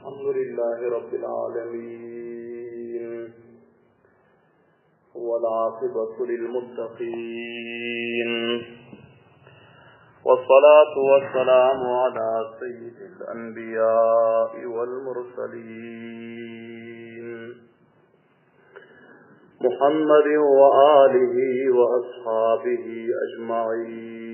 الحمد لله رب العالمين والعاقبة للمتقين والصلاة والسلام على سيد الأنبياء والمرسلين محمد وآله وأصحابه أجمعين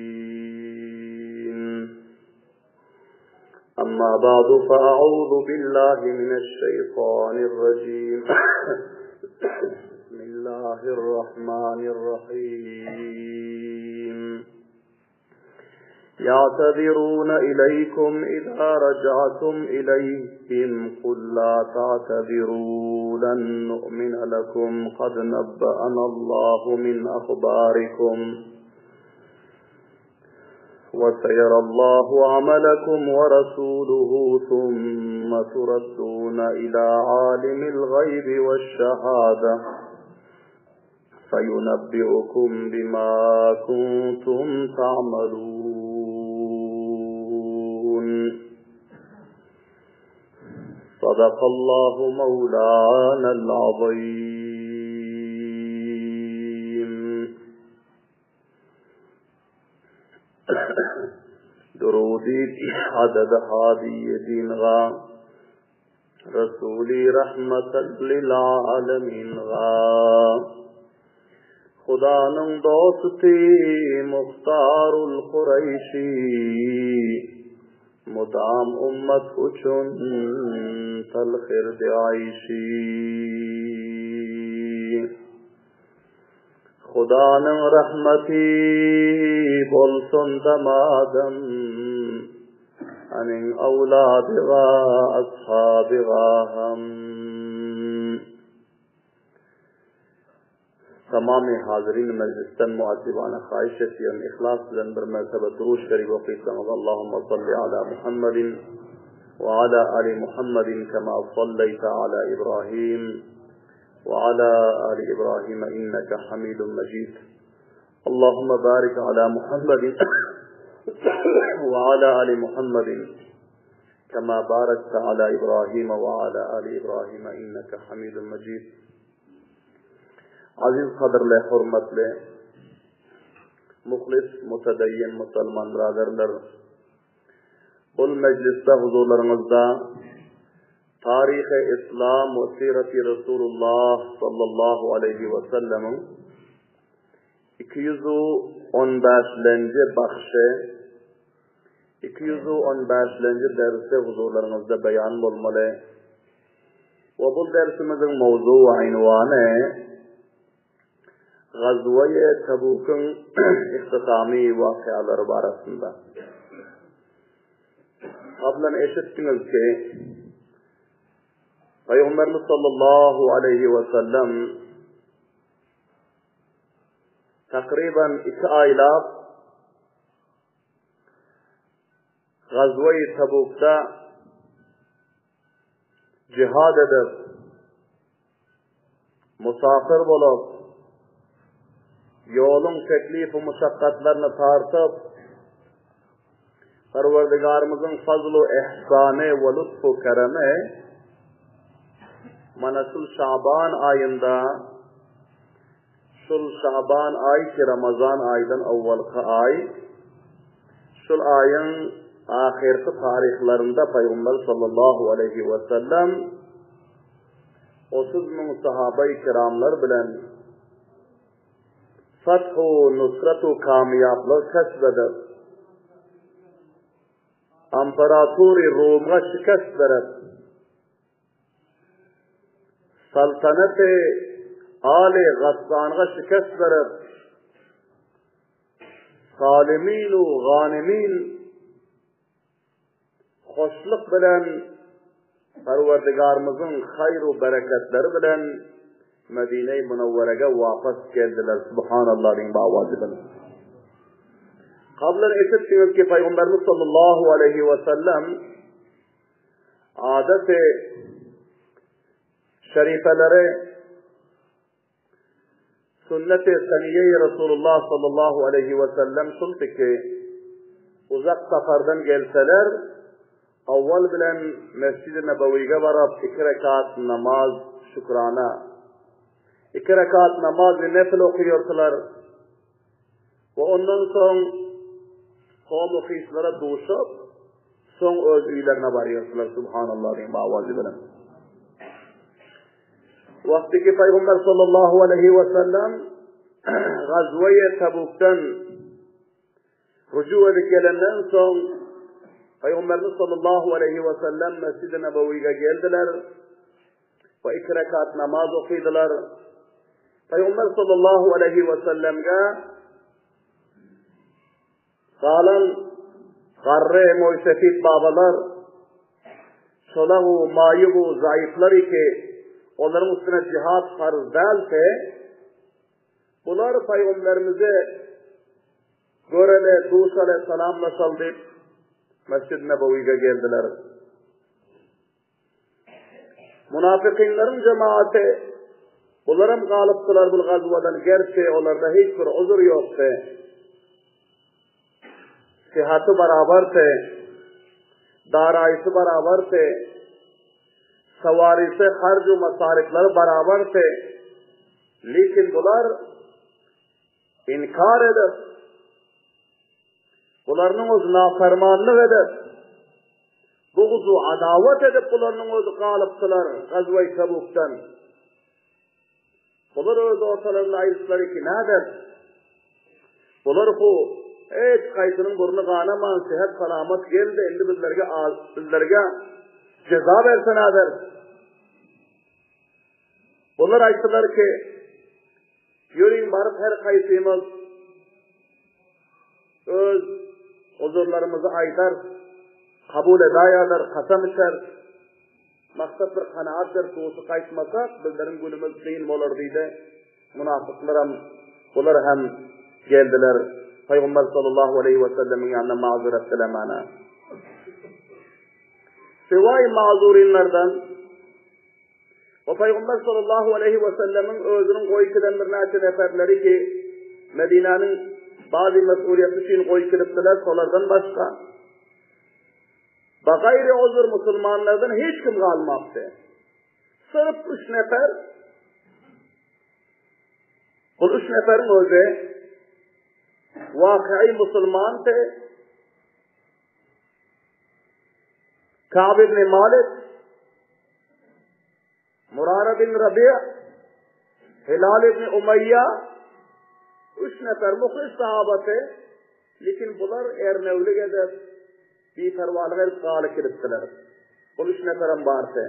أما بعد فأعوذ بالله من الشيطان الرجيم بسم الله الرحمن الرحيم يعتذرون إليكم إذا رجعتم إليهم قل لا تعتذروا لن نؤمن لكم قد نبأنا الله من أخباركم وسيرى الله عملكم ورسوله ثم تردون إلى عالم الغيب والشهادة فينبئكم بما كنتم تعملون صدق الله مولانا العظيم درودي عدد هادي دين غا رسولي رحمة للعالمين غا Hudanyň dosty Muhtarul Kureýşi Mudam ummat üçin talhirdi aýşy Hudanyň rahmeti bolsun damadym Anyň awladyga ashabyga ham. Tamamy hazirin mejlisden muaddibana haýyş etýän yhlas bilen bir mertebe Durud Şerif okysaňyz Allahumma salli ala Muhammedin we ala ali Muhammedin kema salleýte ala Ibrahim we ala ali Ibrahim inneke Hamidun Mejid. Allahumma barik ala Muhammedin we ala ali Muhammedin kema barakte ala Ibrahim we ala ali Ibrahim inneke Hamidun Mejid. Aziz gadyrly hormatly muhlis mutadayyin musulman biraderler bul mejlisde huzurlaryňyzda taryhy islam we sirati Resulullah sallallahu aleýhi we sellemiň 215-lenji bagşy 215-lenji dersi huzurlaryňyzda beýan bolmaly. We bu dersimiziň mowzugy-ynwany Gazwaýy Tabukyň ihtitamy wakyalary barasynda. Gablan eşitdiňiz ki, Pygamberimiz sallallahu aleýhi we sellem takryban 2 aýlap Gazwaýy Tabukda jihad edip, musafir bolup, ýoluň teklif-u muşakgatlaryny tartyp, Perwerdigarymyzyň fazl-u ihsany we lutf-u keremi mana şul Şaban aýynda, şul Şaban aý ki Ramazan aýdan owalky aý, şul aýyň ahyrky taryhlarynda Pygamber sallallahu aleýhi we sellem 30 müň sahabaý kiramlar bilen fathu nusratu kamýaplyk kesp edip, Imperatory Rumga şikest berip, Saltanaty Aly Gassanga şikest berip, Salimin u Ganimin hoşluk bilen Perwerdigarymyzyň haýr u bereketleri bilen Medine-i Münewwerege wapas geldiler. Subhanallah diýiň bawazy bilen. Kablan eşitdiňiz ki Pygamberimiz sallallahu aleyhi ve sellem Adaty şerifeleri sünnet-i seniýe-i Resulullah sallallahu aleýhi we sellem şuldy ki, uzak sapardan gelseler, Owwal bilen Mesjidi Nebewige baryp iki rekat namaz şükrana. Iki rekat namazy nefil okuyurdylar. We ondan soň kowmy-hyşlara duşup, soň öz öýlerine barýardylar, Subhanallah diýen owazy bilen. Wagty ki Pygamber sallallahu aleýhi we sellem Gazweýe Tabukdan Rüju edip gelenden soň, Pygamberimiz sallallahu aleýhi we sellem Mesjid-i Nebewige geldiler we iki rekat namaz okydylar. Pygamber sallallahu aleýhi we sellemge galan garry moýsefit babalar, çolagu, maýybu, zaýyplar ki, olaryň üstüne jihad farz dälse, Bular Pygamberimize göreli, duşaly, salamlaşaly diýip, Mesjid-i Nebewige geldiler. Munafykynlaryň jemaaty bularam galypdylar bu gazwadan, gerçi olarda hiç bir uzur ýokdy. Syhaty barabardy, daraýysy barabardy, sawarysy, harj-u masaryflary barabardy. Lekin bular inkar edip, bularynyň öz nafarmanlyk edip, buguzu adawat edip bularynyň özi galypdylar Gazway Tabukdan. Bular öz ortalarynda aýdyşlary ki, näder? Bular hu hiç haýsynyň burny ganaman sihet salamat geldi, indi bizlerge bizlerge jeza berse näder? Bular aýtdylar ki, ýörüň baryp her haýsymyz öz huzurlarymyzy aýdar, kabul edaýarlar, kasam içer. Maksat bir kanaat berip duşy gaýtmasak, bizleriň günümiz kyn bolar diýdi. Munafyklaram bular hem geldiler. Pygamber sallallahu aleýhi we sellemiň ýanyna mazuret dilemäne. Siwaý mazurinlerden we Pygamber sallallahu aleýhi we sellemiň özüniň goýup giden birnäçe neferleri ki, Medinäniň bazy mesuliýeti üçin goýup gidipdiler, şolardan başga Bagaýry uzur musulmanlardan hiç kim galmapdy. Syrf üç nefer Bu üç neferiň özi wakyýy musulmandy. Ka'b ibn Malik, Murara bin Rabi' Hilal ibn Umayya üç nefer muhlis sahabasy, lekin bular ernewlik edip, biperwalyk edip galyp gidipdiler. Bul üç neferem bardy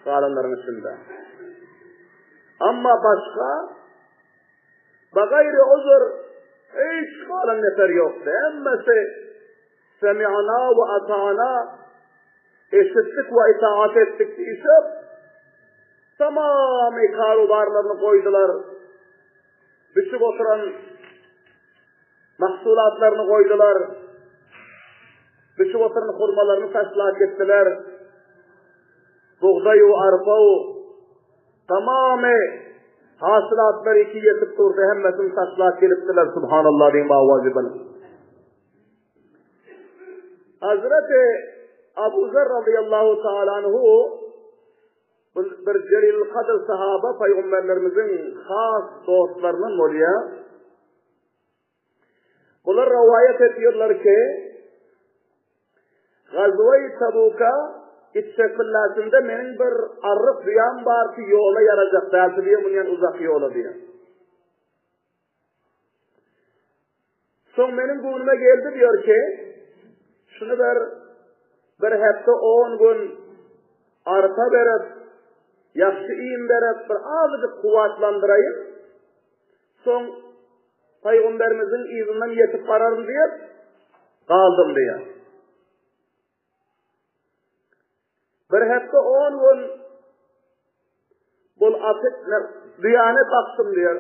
galanlaryň içinde. Amma başga bagaýry uzur hiç galan nefer ýokdy. Hemmesi Semi'na we ata'na, eşitdik we itaat etdik diýşip, tamamy karubarlaryny goýdular. Biçip oturan mahsulatlaryny goýdular. Biçip oturan hurmalaryny taşlap gitdiler. Bugdaý we arpa tamamy hasylatlar iki ýetip durdy, hemmesini taşlap gelipdiler. Subhanallah diýen bawajy bilen. Hazreti Abu Zer radıyallahu taala anhu bir celil kadyr sahaba peygamberlerimizin has dostlaryndan bolýar. Bular rivayet ediyorlar ki Gazwe-i Tabuka gitjek pillasynda meniň bir arryk düýäm bar ki ýola ýarajak däldi diýýär, mundan uzak ýola diýýär. Soň meniň göwnüme geldi diýer ki, şuny bir bir hepde on gün arpa berip, ýagşy iým berip, bir azajyk kuwwatlandyraýyn. Soň pygamberimiziň yzyndan ýetip bararyn diýip, galdym diýýär. Bir hepde on gün bul aty düýäni bakdym diýer.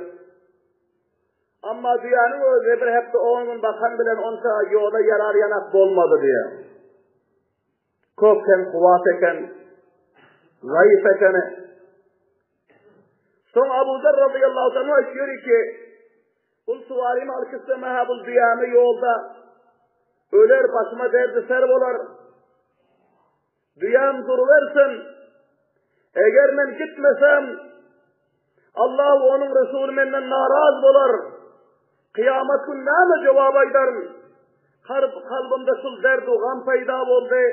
Amma düýäniň özi bir hepde on gün bakan bilen onça ýola ýarar ýanak bolmady diýer. Köp hem kuwwat eken, zaýyf ekeni. Soň Abu Zer radıyallahu anhu aýtýar ki, Bul suwarymy alyp gitsem, ha bul düýämi ýolda öler, başyma derdi ser bolar. Düýäm durubersin. Eger men gitmesem, Allah we onuň Resuly menden naraz bolar. Kyýamat gün näme jogap aýdaryn? Kalbymda şul derd-u gam peýda boldy.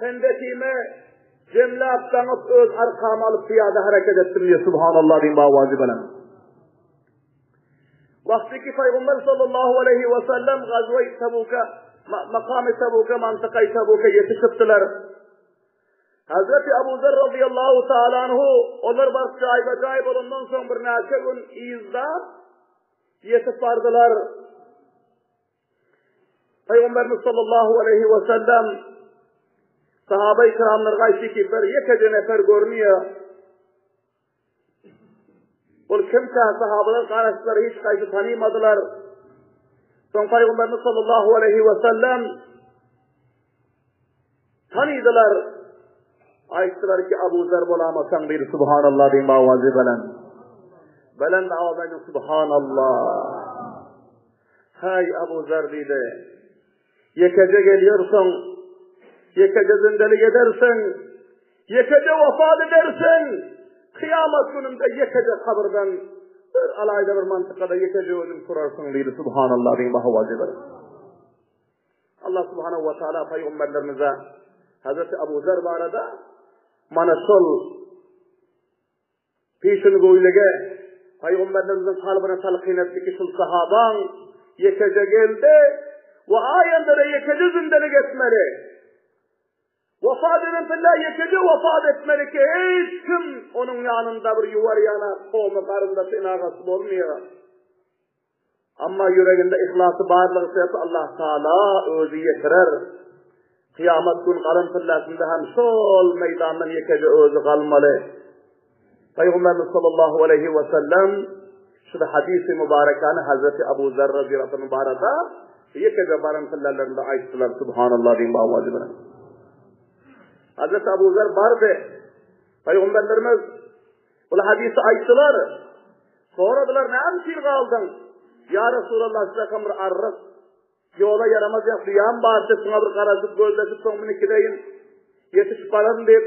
Pendetime jemläp daňyp öz arkama alyp pyýada hereket etdim diýýär. Subhanallah diýiň bawazy bilen. Wagty ki Pygamber sallallahu aleyhi we sellem gazwa Tabuka, makamy Tabuka, mantykay Tabuka ýetişipdiler. Hazreti Abu Zer radıyallahu taala anhu olar baryp jaýba jaý bolandan soň bir näçe gün yzda ýetip bardylar. Pygamberimiz sallallahu aleyhi we sellem sahaba-i kiramlara aýtdy ki, bir ýekeje nefer görünýär. Ol kimkä sahabalar garaşdylar, hiç haýsy tanymadylar. Soň Pygamberimiz sallallahu aleyhi we sellem tanydylar. Aýtdylar ki, Abu Zer bolamasaň diýdi, subhanallah diýip awazy bilen. Belent awaz aýtdy, subhanallah. Haý Abu Zer diýdi. Ýekeje gelýärsiň, ýekeje zindelik edersiň, ýekeje wafat edersiň, kyýamat gününde ýekeje kabyrdan bir alaýda bir mantykada ýekeje özüň turarsyň diýdi. Subhanallah diýip bahawazy bir. Allah subhanahu wa taala pygamberlerimize Hazreti Abu Zer barada mana şol Peşingöýligi Pygamberlerimiziň kalbyna talkyn etdi ki, şul sahabaň ýekeje geldi we aýanda-da ýekeje zindelik etmeli. Wafat eden pille ýekeje wafat etmeli ki, hiç kim onuň ýanynda bir ýuwar ýana kowmy garyndaşy enagasy bolmaýar. Amma ýüreginde yhlasy barlygy sebäpli Allah Taala özi ýetirer. Kyýamat gün galan pilläsinde hem şol meýdandan ýekeje özi galmaly. Pygamberimiz sallallahu aleýhi we sellem şu hadisi mübarekany Hazreti Abu Zer radiyallahu anh barada ýekeje baran pillälerinde aýtdylar. Subhanallah diýip awazy bilen. Hazreti Abu Zer bardy. Pygamberlerimiz bu hadisi aýtdylar. Soradylar, Näme üçin galdyň? Ýa Resulallah, size hem bir arryk, ýola ýaramaz ýa zyýan bardy, şuňa bir garaşyp, gözleşip, soň muny gideýin, ýetişip bararyn diýip,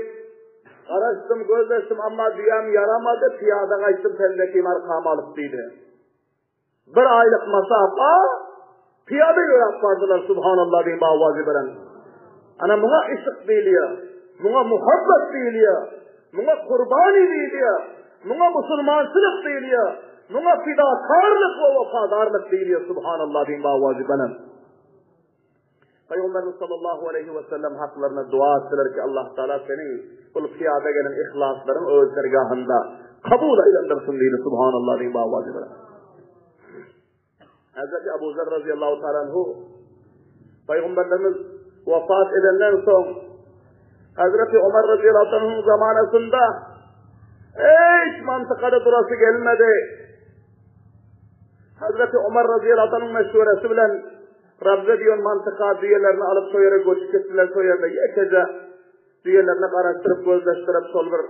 garaşdym, gözleşdim, amma düýäm ýaramady, pyýada gaýtdym, pellekimi arkama alyp diýdi. Bir aýlyk masapa pyýada ýöräp bardylar, subhanallah diýip awazy bilen. Ana muňa yşk diýilýär, muňa muhabbet diýilýär, muňa kurbani diýilýär, muňa musulmançylyk diýilýär, muňa fidakarlyk we wepadarlyk diýilýär, subhanallah diýip awazy bilen. Pygamberimiz sallallahu aleýhi we sellem haklaryna dua etdiler ki, Allah Taala seniň bul pyýada gelen yhlaslaryň öz dergahynda kabul aýlandyrsyn diýdi. Subhanallah diýip awazy bilen. Hazreti Abu Zer radıyallahu ta'ala anhu Peygamberlerimiz vefat edenden soň Hazreti Ömer radıyallahu anhu'nun zamanasynda hiç mantykada durasy gelmedi. Hazreti Ömer radıyallahu anhu'nun meşweresi bilen Rabze diýen mantyka düýelerini alyp şo ýere göçüp gitdiler, şo ýerde ýekeje düýelerini garaşdyryp, gözleşdirip şol bir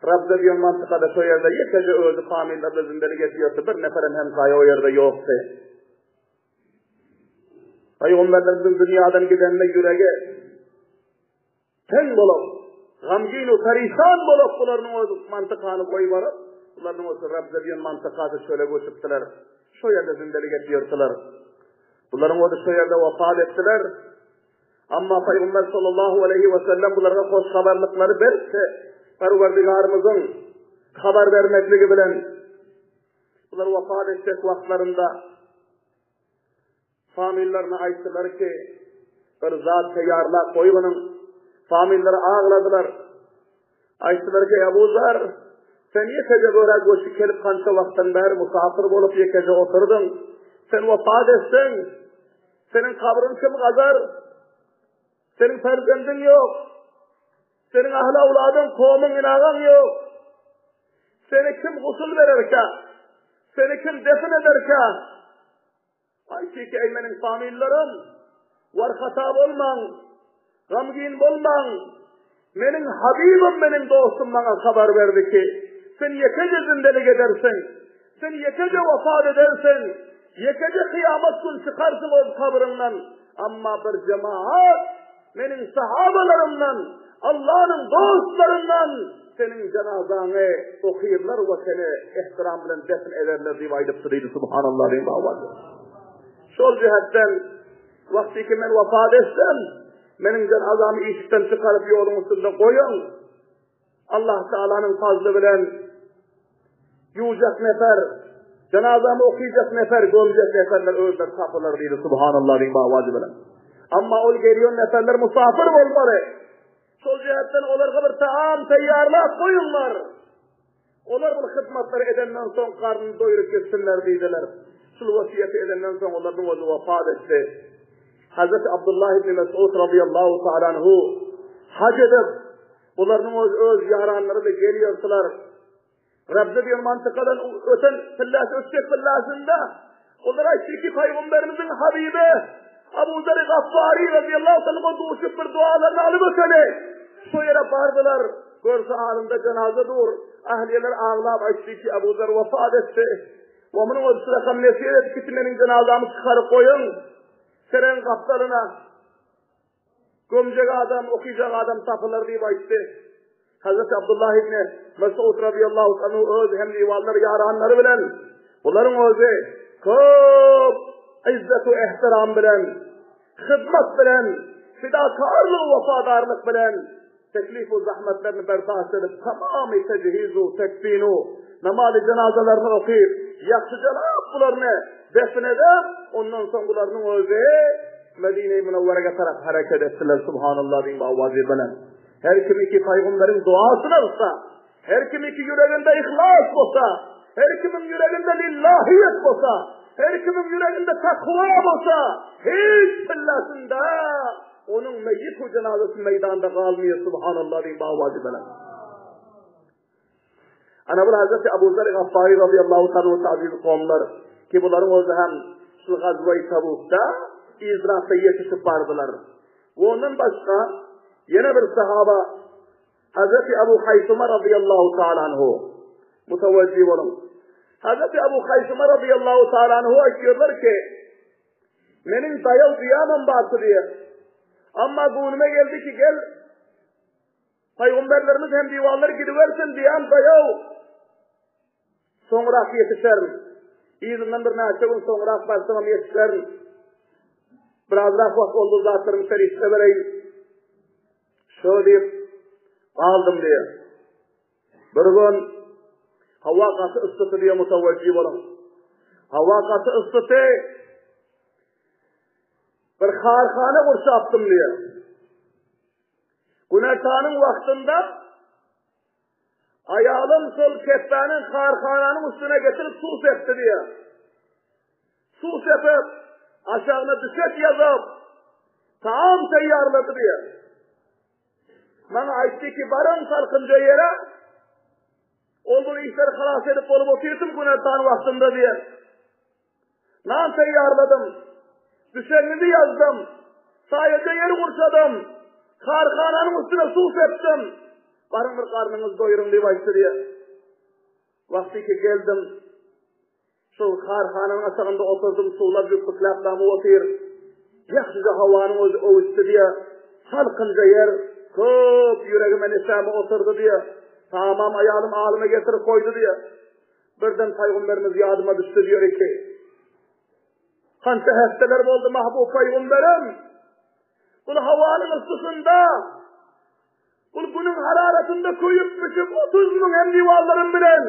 Rabze diýen mantykada şo ýerde ýekeje özi kamiller bilen zindelik etýärdi, bir neferem hemsaýa o ýerde ýokdy. Pygamberlerimiziň dünýadan gidenine ýüregi Teň bolup, gamgyn we perişan bolup bularynyň özi mantykany goýup baryp, bularynyň özi Rabza diýen mantykasy çöle göçüpdiler. Şo ýerde zindelik edip ýördiler. Bularyň özi şo ýerde wepat etdiler. Amma Pygamber sallallahu aleýhi we sellem bulara hoş habarlyklary beripdi. Perwerdigarymyzyň habar bermekligi bilen bular wepat etjek wagtlarynda Famililaryna aýtdylar ki, bir zat taýýarlap goýuň. Famililary agladylar. Aýtdylar ki, Abu Zar, sen ýekeje görä göçüp gelip kança wagtdan bäri musafir bolup ýekeje oturdyň. Sen wepat etseň, seniň kabryň kim gazar? Seniň perzendiň ýok. Seniň ahli-awladyň, kowumyň, inagaň ýok. Seni kim gusul bererkä? Seni kim defin ederkä? Aýtdy ki, eý meniň famillarym, war-hata bolmaň, gamgyn bolmaň. Meniň Habibim, meniň dostum maňa habar berdi ki, sen ýekeje zindelik edersiň, sen ýekeje wafat edersiň, ýekeje kyýamat gün çykarsyň öz kabryňdan, amma bir jemaat. meniň sahabalarymdan, Allanyň dostlaryndan seniň jenazaňy okyrlar we seni ehtiram bilen defn ederler diýip aýdypdy diýdi. Subhanallah diýip awaz. Şol jähetden wagty ki men wafat etsem, meniň jenazamy işikden çykaryp ýoluň üstünde goýuň. Allah Taalanyň fazly bilen ýuwjak nefer, jenazamy okyjak nefer, gömjek neferler özleri tapylar diýdi. Subhanallah diýip awazy bilen. Amma ol gelýän neferler musafir bolmaly. Şol jähetden olarga bir taam taýýarlap goýuňlar. Olar bu hyzmatlary edenden soň garnyny doýrup gitsinler diýdiler. Şul wesýeti edenden soň olardan özi wafat etdi. Hazreti Abdullah ibn Mesud radıyallahu ta'ala anhu hac edip, bularyň öz öz ýaranlary bilen gelýärdiler. Rabbi diýen mantykadan öten pilläsi ötjek pilläsinde olar aýtdy ki, Pygamberimiziň habibi Abu Zer Gaffari radıyallahu ta'ala duşup bir dualaryny alyp öteli. Şo ýere bardylar. Görse alynda cenaze dur. Ahliyeler aglap aýtdy ki, Abu Zer wafat etdi. We munuň özi rakam nesihet etdi ki, meniň cenazamy çykaryp goýuň. Seren gapdalyna Gömjek adam, okyjak adam tapylar diýip aýtdy. Hazreti Abdullah ibn Mesud radıyallahu anhu öz hem diwanlar ýaranlary bilen bularyň özi köp izzet we ehtiram bilen, hyzmat bilen, fidakarlyk wefadarlyk bilen teklif we zahmetlerini berdaşt edip, tamamy tejhizu, tekfinu, namazy jenazalaryny okyp, ýagşyjalap bularyny defn edip, ondan soň bularynyň özi Medine-i Münewwerege tarap hereket etdiler, Subhanallah diýip awazy bilen. Her kim iki pygamberiň duasyny alsa, her kim iki ýüreginde ihlas bolsa, her kimiň ýüreginde lillahiýet bolsa, her kimiň ýüreginde takwa bolsa, hiç pillasynda onuň meýit we jenazasy meýdanda galmaýar, Subhanallah diýip awazy bilen. Ana bu Hazreti Abu Zer Gaffari radıyallahu ta'ala aziz kowumlar ki bularyň özi hem şu gazwa-i Tabukda izrakda ýetişip bardylar. We ondan başga ýene bir sahaba Hazreti Abu Haýsuma radıyallahu ta'ala anhu mutawajjih boluň. Hazreti Abu Haýsuma radıyallahu ta'ala anhu aýtýarlar ki meniň daýaw düýämem bardy diýer. Amma göwnüme geldi ki gel Pygamberlerimiz hem diwanlar gidibersin diýen daýaw. Soňrak ýetişerin. Yzyndan bir näçe gün soňrak barsamam ýetişerin. Birazrak wagt oldu zatlarymy serişde bereýin. Şo diýip galdym diýer. Bir gün hawa gaty yssydy diýe mutawajjy boluň. Hawa gaty yssydy. Bir harhana gurşapdym diýer. Günortanyň wagtynda aýalym şol kepbäniň karhananyň üstüne getirip suw sepdi diýýär. Suw sepip, aşagyna düşek ýazyp, taam taýýarlady diýýär. Maňa aýtdy ki, baryň salkynja ýere, ol bu işleri halas edip bolup otyrdym günortan wagtynda diýýär. Nan taýýarladym. Düşegiňizi ýazdym. Saýada ýer gurşadym. Karhananyň üstüne suw sepdim. Baryň bir garnyňyzy doýuryň diýip aýtdy diýýär. Wagty ki geldim. Şol karhananyň aşagynda oturdym, suwlar jübkükläp damyp otyr. Ýagşyja howanyň özi öwüsdi diýýär. Salkynja ýer, köp ýüregime neşäme oturdy diýýär. Tamam aýalym alyma getirip goýdy diýýär. Birden Pygamberimiz ýadyma düşdi diýer ki, Hança hepdeler boldy mahbub Pygamberim, bul howanyň yssysynda, bul günüň hararatynda köýüp bişip 30 müň hemdiwarlarym bilen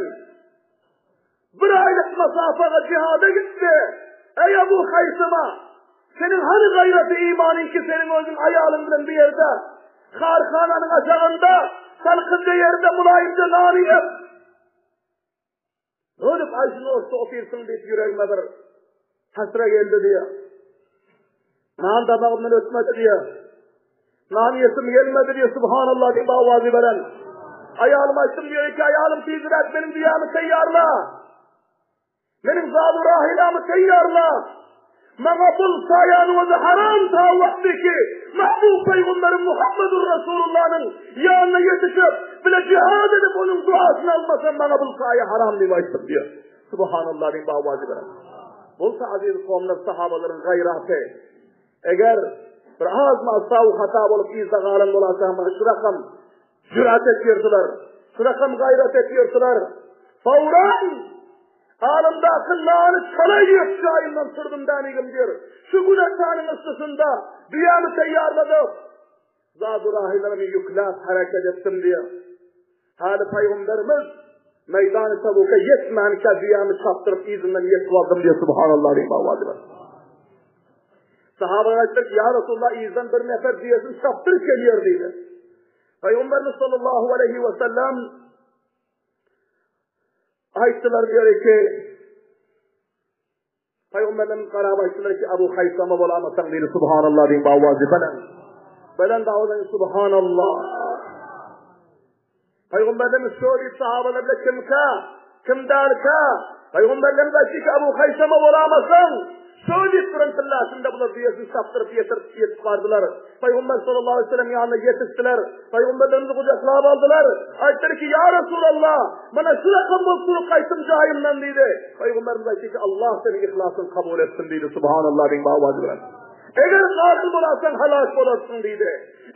bir aýlyk masafaga jihada gitdi. Eý Abu Haýsama, seniň hany gaýraty imanyň ki seniň özüň aýalyň bilen bir ýerde, karhananyň aşagynda, salkynja ýerde mulaýymja nan iýip, Ölüp aýşyny orta otyrsyň diýip ýüregime bir hasra geldi diýýär. Nan damagymdan ötmedi diýýär. Nan ýesim gelmedi diýýär. Subhanallah diýip awazy beren. Aýalym aýtdym diýýär ki, aýalym tizräk meniň düýämi taýýarla. Meniň zadu rahilamy taýýarla. Maňa bul saýanyň özi haram ta wagty ki, mahbub pygamberim Muhammedur Rasulullanyň ýanyna ýetişip, bile jihad edip onuň duasyny almasam maňa bul saýa haram diýip aýtdyk diýýär. Subhanallah diýip awazy beren. Bolsa aziz kowumlar sahabalaryň gaýraty. Eger. Bir az-maz saw hata bolup yzda galan bolarsaň mana şu rakam jürat etýärsiler. Şu rakam gaýrat etýärsiler. Fawran Alymdaky nany çala iýip jaýymdan turdum dänigim diýr. Şu güneşanyň yssysynda düýämi taýýarladyp, zadurahylarymy ýükläp hereket etdim diýr. Häli Pygamberimiz Meýdany Tabuka ýetmänkä düýämi çapdyryp yzyndan ýetip aldym diýýär, Subhanallah diýip awazy bilen. Sahabalar aýtdylar ki, Ýa Resulallah yzdan bir nefer düýesini çapdyryp gelýär diýdi. Pygamberimiz sallallahu aleyhi we sellem aýtdylar diýer ki, Pygamberlerimiz garap aýtdylar ki, Abu Haýsama bolamasaň diýdi, Subhanallah diýip awazy belent. Belent awazy Subhanallah. Pygamberlerimiz şo diýip sahabalarla kimka, kim dälka? Pygamberlerimiz aýtdy ki, Abu Haýsama bolamasaň, şo diýip duran tyllasynda bular düýesini çapdyryp ýetirip ýetip bardylar. Pygamber sallallahu aleyhi ve sellem ýanyna ýetişdiler. Pygamberlerimizi gujaklap aldylar. Aýtdylar ki, Ýa Resulallah, mana şu rakam bolup durup gaýtdym jaýymdan diýdi. Pygamberimiz aýtdy ki, Allah seniň yhlasyňy kabul etsin diýdi. Subhanallah diýip awazy bilen. Eger galan bolarsaň halak bolarsyň diýdi.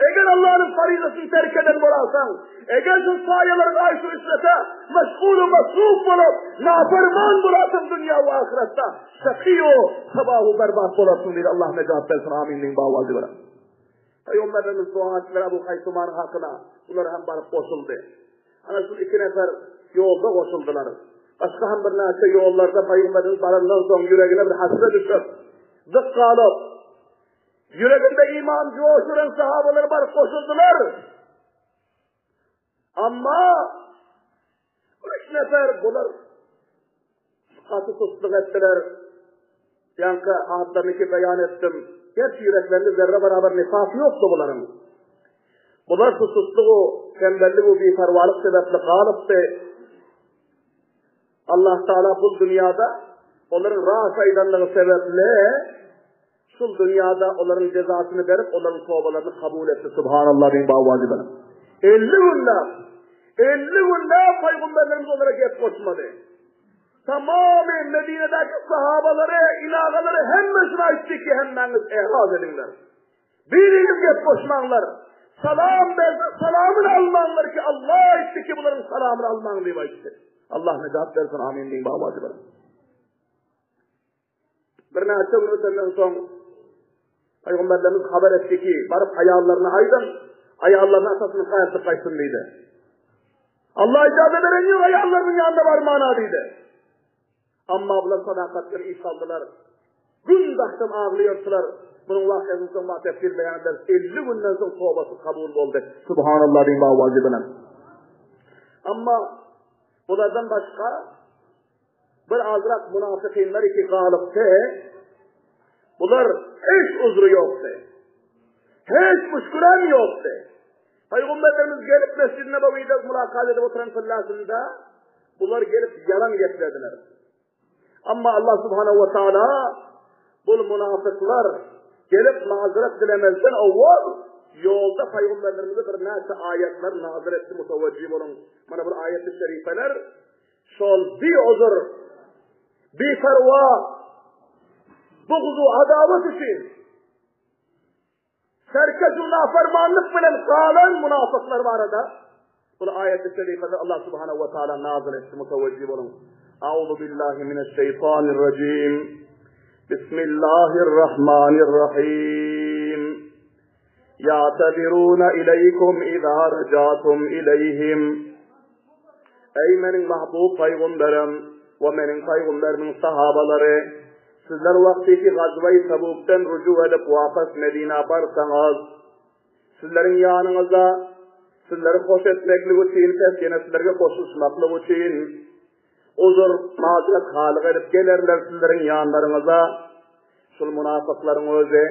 Eger Allah'ın farizasyny terk eden bolarsaň, eger şu saýalar aýşu işrete meşgul we masruf bolup, naferman bolarsaň dünýä we ahyretde, şakiýu tabahu berbat bolarsyň diýdi. Allah nejat bersin. Amin diýip awazy bilen. Pygamberimiz dua etdiler Abu Haýsumanyň hakyna. Bular hem baryp goşuldy. Ana şu iki nefer ýolda goşuldylar. Başga hem birnäçe ýollarda Pygamberimiz barandan soň ýüregine bir hasret düşüp, dyk galyp, ýüreginde iman joşuran sahabalar baryp goşuldylar. Amma üç nefer bular gaty sustluk etdiler. Ýaňky atlaryny ki beýan etdim. Gerçi ýüreklerinde zerre barabar nifak ýokdy bularyň. Bular şu sustlugu, tembelligu, biparwalyk sebäpli galypdy. Allah Taala bu dünýäde olaryň ras aýdanlygy sebäpli Şul dünýada olaryň jezasyny berip, olaryň tobalaryny kabul etdi. Subhanallah diýiň bawazy bilen. 50 günläp, 50 günläp paýgamberlerimiz olara gep goşmady. Tamamy Medinedäki sahabalary, ilagalary hemmesine aýtdy ki, hemmäňiz eraz ediňler. Biriňiz gep goşmaňlar. Salam berse salamyny almaňlar ki, Allah aýtdy ki, bularyň salamyny almaň diýip aýtdy. Allah nejat bersin, amin diýiň bawazy bilen. Birnäçe gün ötenden soň Pygamberlerimiz habar etdi ki, baryp aýallaryna aýdyň, aýallaryna atasyny gaýyrsyp gaýtsyn diýdi. Allah ijaza beren ýok aýallarynyň ýanyna barmana diýdi. Amma bular sadakatdan iş aldylar. Gün daşdan aglaýardylar. Munuň wakyýasyny soň ma tefsir beýan ederis. 50 günden soň tobasy kabul boldy. Subhanallah diýip awazy bilen. Amma bulardan başga Bir azrak münafykynlar iki galypdy. Bular hiç uzry ýokdy. Hiç müşkülem ýokdy. Pygamberlerimiz gelip Mescid-i Nebewide mulakat edip oturan pyllasynda bular gelip ýalan geplediler. Amma Allah Subhanahu wa Taala bul münafyklar gelip mazeret dilemezden owal ýolda pygamberlerimize bir näçe aýatlar nazil etdi mutawajjih boluň. Mana bir aýat-y şerifeler Şol biuzur, biperwa, bugzu adawat üçin serkeş we nafermanlyk bilen galan munafyklar barada bu aýat-y şerifede Allah subhanahu wa taala nazil etdi mutawajjih boluň. Auzu billahi mineşşeýtanirrajim. Bismillahirrahmanirrahim. Ýa'teziruna ileýkum iza rajatum ileýhim. Eý meniň mahbub pygamberim we meniň pygamberimiň sahabalary! Sizler wagtyky gazwa-i Tabukdan ruju edip wapas Medinä barsaňyz, sizleriň ýanyňyzda sizleri hoş etmeklik üçin pes ýene sizlerge goşulyşmaklyk üçin Uzur, mazeret halyk edip gelerler sizleriň ýanlaryňyza. Şul munafyklaryň özi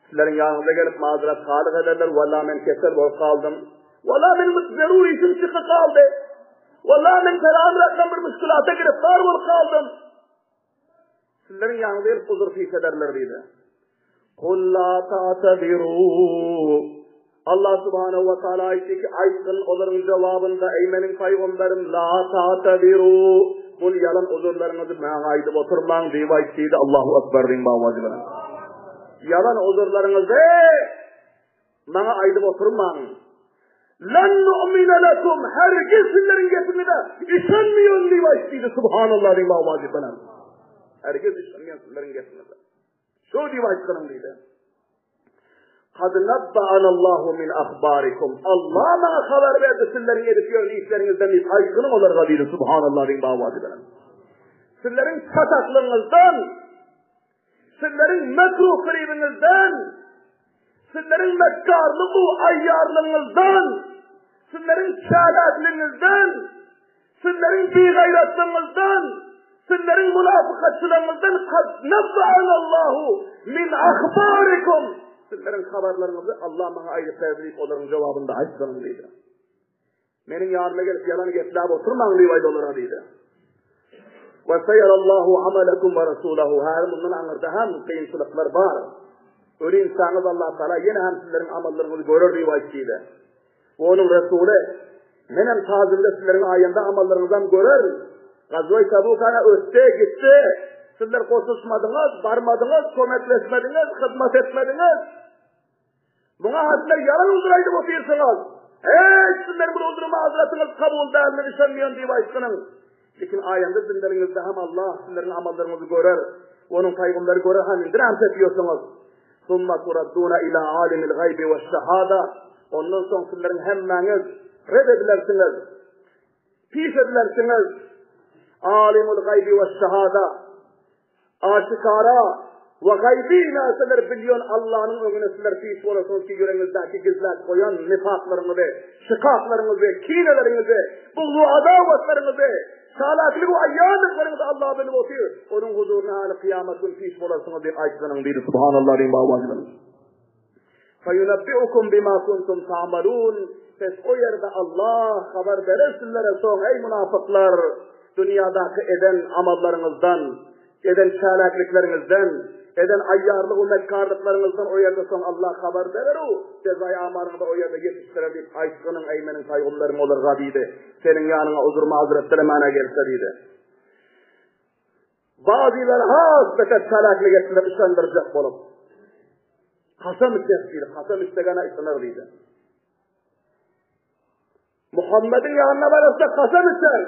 sizleriň ýanyňyza gelip mazeret halyk ederler, Walla men kesel bolup galdym. Walla meniň bir zerur işim çykyp galdy. Walla men pelan rakam bir müşkülata giriftar bolup galdym. Sizleriň ýanyňyza gelip uzur pis ederler diýdi. Kul la ta'tadiru. Allah subhanahu wa taala aýtdy ki, aýtgyn olaryň jogabynda eý meniň pygamberim la ta'tadiru. Bul ýalan uzurlaryňyzy maňa aýdyp oturmaň diýip aýt diýdi. Allahu akbar diýiň bawajy bilen. Ýalan uzurlaryňyzy maňa aýdyp oturmaň. Lan nu'mina lekum hergiz sizleriň gepiňize işenmeýän diýip aýt diýdi. Subhanallah diýip wajyp bilen. Hergiz işenmeýän sizleriň gepiňize. Şo diýip aýtdyň diýdi. Kad nabbaanallahu min ahbarikum. Allah maňa habar berdi sizleriň edip ýören işleriňizden diýip aýtgynyň olarga diýdi. Subhanallah diýip wajyp bilen. Sizleriň çataklygyňyzdan, sizleriň mekru firibiňizden, sizleriň mekkarlyk u aýýarlygyňyzdan, sizleriň çäläkligiňizden, sizleriň bigaýratlygyňyzdan, sizleriň munafykatçylygyňyzdan kad nabbaanallahu min ahbarikum. Sizleriň habarlaryňyzy Allah maňa aýdyp berdi diýip olaryň jogabynda aýtgynyň diýdi. Meniň ýanyma gelip ýalan gepläp oturmaň diýip aýdy olara diýdi. Wa sayarallahu amalakum wa rasulahu. Häzir mundan aňyrda hem kynçylyklar bar. Ölinçäňiz Allah Taala ýene hem sizleriň amallaryňyzy görer diýip aýtdy diýdi. We onuň Resuly Men hem tazymda sizleriň aýanda amallaryňyzy hem görer. Gazwa Tabukana ötdi, gitdi. Sizler goşulyşmadyňyz, barmadyňyz, kömekleşmediňiz, hyzmat etmediňiz. Muňa hatda ýalan uzur aýdyp otyrsyňyz. Eý, sizler bu uzury mazratyňyz kabul däl, men işenmeýän diýip aýtgynyň. Lekin aýanda dilleriňizde hem Allah sizleriň amallaryňyzy görer. Onuň paýgamberi görer hem indi näme etýärsiňiz? Summa turadduna ila alimil gaýbi we şahada. Ondan soň sizleriň hemmäňiz red edilersiňiz. Pis edilersiňiz. Alimul gaýbi we şahada. Aşikara we gaýby närseleri bilýän Allanyň öňüne sizler pis bolarsyňyz ki, ýüregiňizdäki gizläp goýan nifaklaryňyzy, şykaklaryňyzy, kineleriňizi, bugz-u adawatlaryňyzy, çalaklyk we aýýarlyklaryňyzy Alla bilip otyr. Onuň huzuryna häli kyýamat gün pis bolarsyňyz diýip aýtgynyň diýdi. Subhanallah diýiň babajylarym. Feýunebbiukum bima kuntum ta'malun. Pes o ýerde Allah habar berer sizlere soň eý munafyklar dünýädäki eden amallaryňyzdan, eden çäläklikleriňizden, eden aýýarlyk we mekkarlyklaryňyzdan o ýerde soň Allah habar berer u jezaý amalyňyzy o ýerde ýetişdirer diýip aýtgynyň eý meniň paýgumberim olarga diýdi. Seniň ýanyňa uzur mazeret dilemäne gelse diýdi. Bazylary has beter çalaklyk etdiler yşandyrjak bolup. Kasam içer diýdi, kasam içsegene yşanar diýdi. Muhammediň ýanyna barasa kasam içer.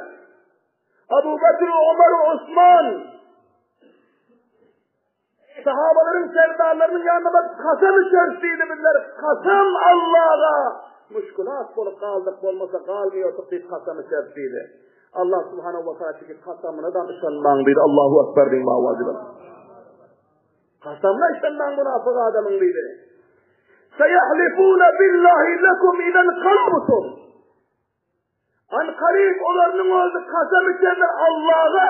Abu Bekr, Omar, Osman Sahabalaryň serdarlarynyň ýanyna baryp kasam içeris diýdi bizler. Kasam Allaha. Muşkulat bolup galdyk bolmasa galmaýardyk diýip kasam içeris diýdi. Allah subhanahu wa taala ki kasamyna da yşanmaň diýdi. Allahu akbar diýin wajyp. Kasamyna yşanmaň munafyk adamyň diýdi. Seyahlifuna billahi lekum idan kalbutum. Ankaryp olarynyň özi kasam içerler Allaha.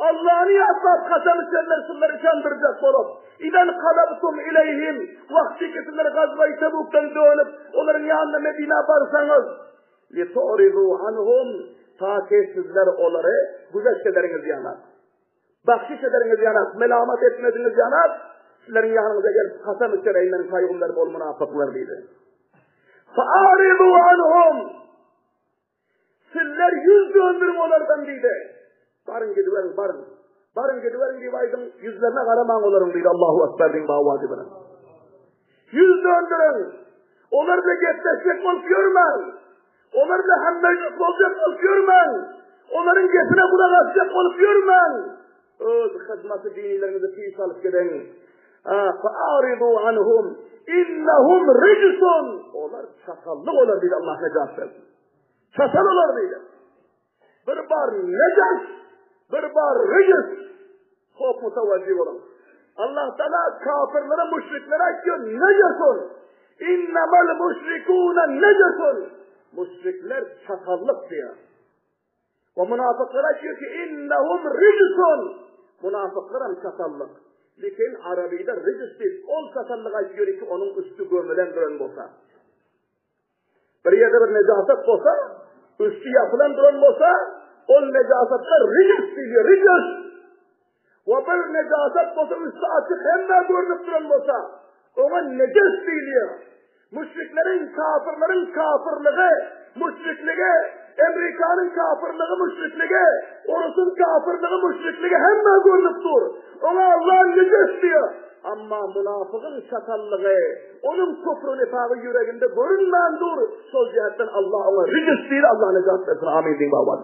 Allany ýatlap kasam içerler sizleri yşandyrjak bolup. Izen kalabtum ileýhim wagty ki sizler gazwa-i Tebukdan dönüp olaryň ýanyna Medinä barsaňyz. Litu'ridu anhum ta ki sizler olary güzeşt ederiňiz ýanak. Bahşiş ederiňiz ýanak, melamat etmeziňiz ýanak, sizleriň ýanyňyza gelip kasam içer eý meniň paýgumberim ol munafyklar diýdi. Fa'aridu anhum Sizler ýüz döndüriň olardan diýdi. Baryň gidiberiň, baryň. Baryň gidiberiň diýip aýdyň, ýüzlerine garamaň olaryň diýdi. Allahu akbar diýiň bawady bilen. Ýüz döndüriň. Olar bilen gepleşjek bolup ýörmäň. Olar bilen hemmejik boljak bolup ýörmäň. Olaryň gepine gulak asjak bolup ýörmäň. Öz hyzmaty dinileriňizi pis alyp gidiň. Fa'aridu anhum innahum rijsun. Olar çatallyk olar diýdi Allah nejat bersin. Çatal olar diýdi. Bir bar nejas, bir bar rijs. Hop mutawajjih boluň. Allah Taala kafirlere, müşriklere aýtýar, nejasun. Innamal müşrikuna nejasun. Müşrikler çatallyk diýär. We munafyklara aýtýar ki, innahum rijsun. Munafyklar hem çatallyk. Lekin arabida rijs diýip, ol çatallyk aýtýar ki, onuň üsti gömülen duran bolsa. Bir ýerde bir nejasat bolsa, üsti ýapylan duran bolsa, ol nejasatda rijs diýilýär, rijs. We bir nejasat bolsa, üsti açyk hemmä görnüp duran bolsa, oňa nejes diýilýär. Müşrikleriň, kafirleriň kafirligi, müşrikligi, Amerikanyň kafirligi, müşrikligi, orusyň kafirligi, müşrikligi hemmä görnüp dur. Oňa Allah nejes diýýär. Amma munafygyň çatallygy, onuň küfri nifagy ýüreginde görünmän dur. Şol jähetden Allah oňa rijs diýdi, Allah nejat bersin. Amin diýiň baba.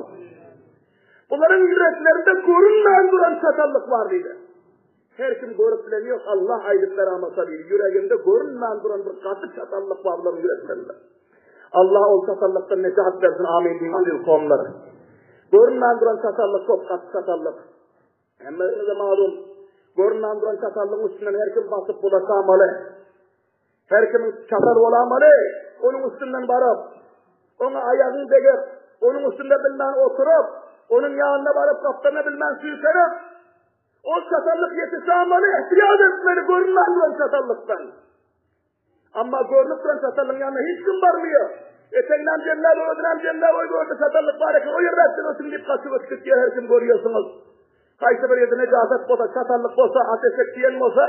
Bularyň ýüreklerinde görünmän duran çatallyk bar diýdi. Her kim görüp bilen ýok, Allah aýdyp beramasa diýdi. Ýüreginde görünmän duran bir gaty çatallyk bar bularyň ýüreklerinde. Allah ol çatallykdan nejat bersin. Amin diýiň aziz kowumlar. Görünmän duran çatallyk köp gaty çatallyk. Hemmelerimize malum, görünmän duran çatallygyň üstünden her kim basyp bulaşamaly. Her kimiň çatal bolamaly, onuň üstünden baryp, oňa aýagyň degip, onuň üstünde bilmän oturyp, onuň ýanyna baryp gapdalyna bilmän süýkenip, ol çatallyk ýetişamaly, ihtiýat etmeli görünmän duran çatallykdan. Amma görnüp duran çatallygyň ýanyna hiç kim barmaýar. Eteginem jemläp, özünem jemläp, oý bu ýerde çatallyk bar eken, o ýerräkden ötüň diýip gaçyp ötüp gitýär, her kim görýärsiňiz. Haýsy bir ýerde nejasat bolsa, çatallyk bolsa, at eşek diýen bolsa,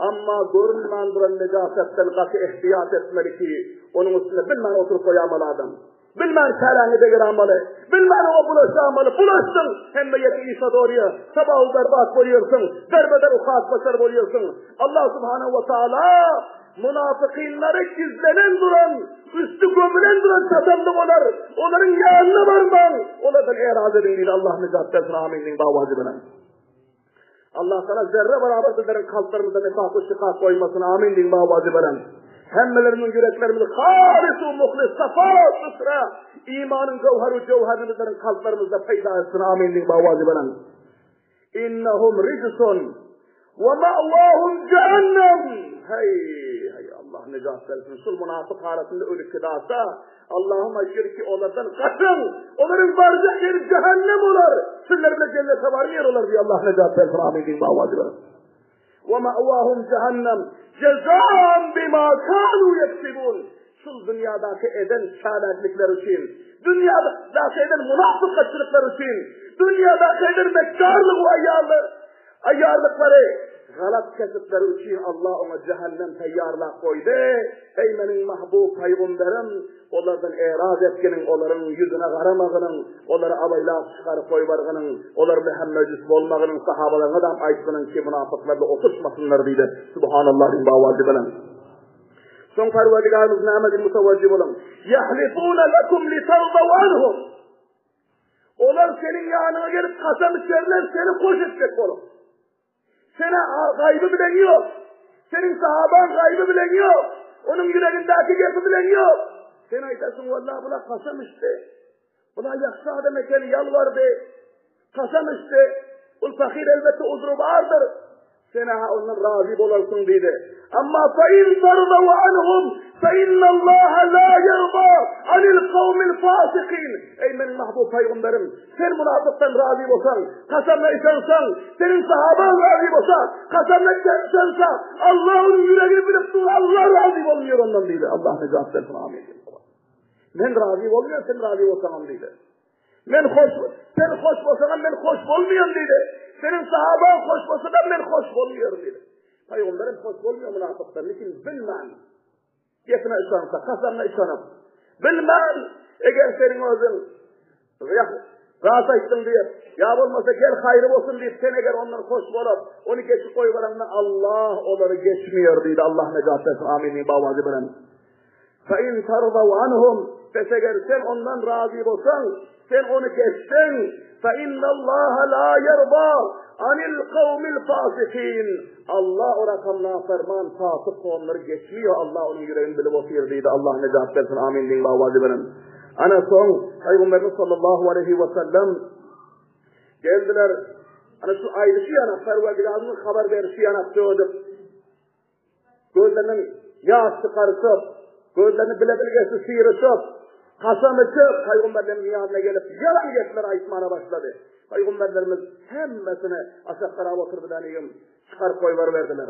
amma görünmän duran nejasatdan gaty ihtiýat etmeli ki, onuň üstünde bilmän oturyp goýamaly adam. Bilmän käläňi degiramaly, bilmän oňa bulaşamaly, bulaşdyň, hemme ýeriň yşa dolýar, sabahu berbat bolýarsyň, derbeder ukat başar bolýarsyň. Allah subhanahu wa taala munafykynlary gizlenen duran, üsti gömülen duran çatallyk olar, olaryň ýanyna barmaň, olardan eraz ediň diýdi Allah nejat bersin, amin diýiň bawajy bilen. Allah Taala zerre barabar bizleriň kalplarymyzda nifak we şikak goýmasyn. Amin diýiň bawajy bilen. Hemmelerimiziň ýüreklerimizi halis we muhlis, safa süsre imanyň göwher we jöwherini bizleriň kalplarymyzda peýda etsin. Amin diýiň bawajy bilen. Innahum rijsun we ma'wahum cehennem. Hey, hey Allah nejat bersin. Şul münafık halatynda ölüp gidasa, Allahym aýtýar ki, olardan gaçyň! Olaryň barjak ýeri jähennem olar! Sizler bilen jennete barmaýar olar diýip Allah nejat bersin. Amin diýip awaz beriň. Wa ma'wahum jahannam jazaan bima kanu yaksibun. Şul dünýädäki eden çäleklikleri üçin, dünýädäki eden munafykçylyklary üçin, dünýädäki eden mekkarlyk we aýarlyk Aýýarlyklary, galat kesipleri üçin Allah oňa jähennem taýýarlap goýdy. Eý, meniň mahbub pygumberim, olardan eraz etginiň, olaryň ýüzüne garamagynyň, olary abaýlap çykaryp goýbargynyň, olar bilen hemmejüs bolmagynyň sahabalaryňa-dam aýtgynyň ki, munafyklar bilen oturyşmasynlar diýdi. Subhanallah diýiň bawajy bilen. Soň Perwerdigärimiz näme diýdi mutawajjih boluň. Ýahlifuna lekum litardaw anhum. Olar seniň ýanyňa gelip kasam içerler, seni hoş etjek bolup. Seni gaýby bilen ýok. Seniň sahabaň gaýby bilen ýok. Onuň ýüregindäki gepi bilen ýok. Sen aýdarsyň, walla bular kasam içdi. Bular ýagşy adam eken, ýalbardy. Kasam içdi. Ol pahyr elbetde uzry bardyr. Sen-ä ondan razy bolarsyň diýdi. Amma fa in tardaw anhum fa innallaha la ýerda anil kawmil fasikin. Eý meniň mahbub pygamberim, sen munafykdan razy bolsaň, kasamyna ysansaň, seniň sahabaň razy bolsa, kasamyna ysansa, Allah onuň ýüregini bilip dur, Allah razy bolmaýar ondan diýdi. Allah nejat bersin. Amin. Men razy bolmaýan, sen razy bolsaňam diýdi. Men hoş, sen hoş bolsaňam men hoş bolmaýan diýdi. Seniň sahabaň hoş bolsa-da men hoş bolmaýaryn diýdi. Pygamberem hoş bolmaýar munafykdan, lekin bilmän. Gepine yslansa, kasamyna ysanyp. Bilmän, eger seniň özüň ras aýtdyň diýip, ýa bolmasa gel haýry bolsun diýip, sen eger ondan hoş bolup, ony geçip goýbaraňda Allah olary geçmeýär diýdi. Allah nejat bersin. Amin diýip bawazy bilen. Fe in tarzaw anhum, pes eger sen ondan razy bolsaň, sen ony geçseň, fe innallaha la ýerda anil kawmil fasikin. Allah o rakam naferman fasyk kowumlary geçmiýor, Allah onuň ýüregini bilip otyr diýdi. Allah nejat bersin. Amin diýiň bawazy bilen. Ana soň Pygamberimiz sallallahu aleýhi we sellem geldiler. Ana şu aýdyşy ýanak, Perwerdigärimiziň habar berişi ýanak dödüp, Gözlerinden ýaş çykaryşyp, gözlerini bile-bilgesi syryşyp, kasam içip, pygamberleriň ýanyna gelip, ýalan gepleri aýtmana başlady. Pygamberlerimiz hemmesini aşak garap oturdylar, çykaryp goýberiberdiler.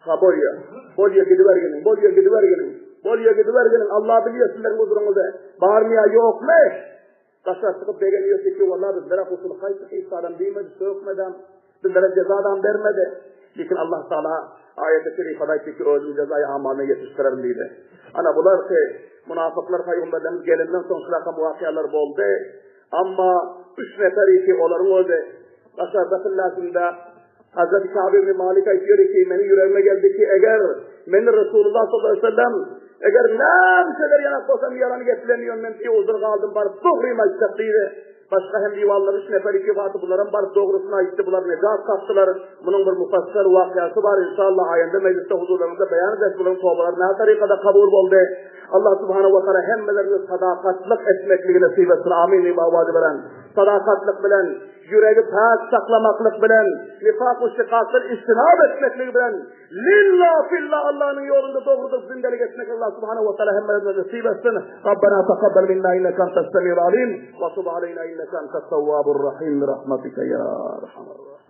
Ha, bolýa, bolýa gidiberginiň, bolýa gidiberginiň, bolýa gidiberginiň, Allah bilýär sizleriň uzruňyzy, barmy ýa ýokmy? Daşary çykyp begenýärdi ki, walla bizlere gusul haýsy hiç adam diýmedi, sökmedem, bizlere jezadam bermedi. Lekin Allah Taala aýat-y şerifede aýtdy ki, özüm jezaýy amalyna ýetişdirerin diýdi. Ana bular ki, munafyklar pygamberlerimiz gelenden soň şu rakam wakyýalar boldy. Amma üç nefer ki olaryň özi daşarda pillasynda. Hazreti Ka'b ibn Malik aýtýar ki, meniň ýüregime geldi ki, eger meni Resulullah sallallahu aleyhi ve sellem eger nämeler ýanak bolsam ýalan geplemýän men biuzur galdym baryp dogrymy aýtjak diýdi. Başga hem diwanlar üç nefer iki gaty bularam baryp dogrusyny aýtdy bular nejat tapdylar. Munuň bir mufassal wakyasy bar inşallah aýanda mejlisde huzurlaryňyzda beýan ederis bularyň tobalary nä tarykada kabul boldy. Allah subhanahu wa taala hemmelerimize sadakatlyk etmekligi nesip etsin amin diýip awaz beren. Sadakatlyk bilen ýüregi päk saklamaklyk bilen, nifak we şikakdan ijtinap etmekligi bilen, lillah fillah Allanyň ýolunda dogrudyr zindelik etmek Allah subhanahu wa taala hemmelerimize nesip etsin. Rabbena takabbal minna inneke entes semiul alim we tub aleyna inneke entet tawwabur rahim bi rahmetike ya erhamer rahimin.